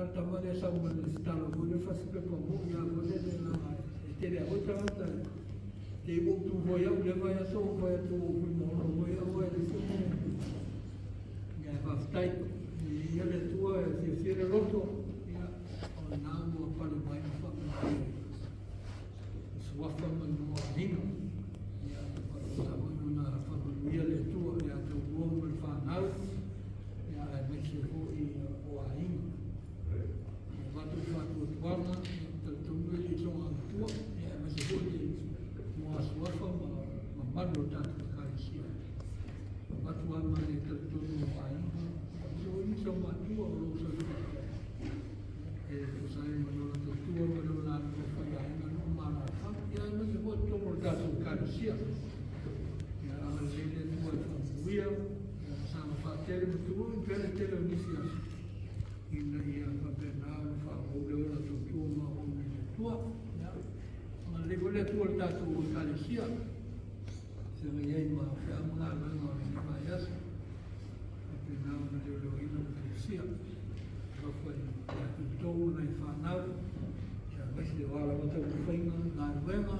le tama lea sau ma le lesitala foi lea fasipepa moi a foi lele leaga e tele a foi tagata te i ua ou tu foi au i lea vaiaso ua ou fai atu ua ou fuimaono foi au ae leai se mea. Ia ae faafetai. Viia le Atua e fiafia le loto, ia o lena ua pale mai ma faamanuia i suafa ma igoa o aiga. Ia e faapena foi ona faamanuia le Atua ia te oulua ma le fanau, ia aemaise foi o aiga. Ia avatu le faatuatuaga, ia talitonu e le i soga matua, ia aemaise foi le igoa suafa ma mamalu o le tatou Ekalesia. Avatu lava ma le talitonu o aiga, aemaise foi nisi o matua o lo o soifua pea e tusa ai ma le ola tautua ma le ola nonofo i aiga, nuu ma alaalafaga, ia aemaise foi totonu o le tatou Ekalesia. Ia agalelei le Atua e faamanuia, ia ma saga faatele ma tului pea le tele o nisi aso ina ia faapena ona faaauau le ola tautua ma auauna i le Atua. Ia agalelei foi le Atua i le tatou Ekalesia. Feagai ai ma feau ma galuega o lenei vaiaso, faapena ona leoleoina ma tausia. Alofa ia te outou ma nai fanau, aemaise o a lava taumafaiga, galuega.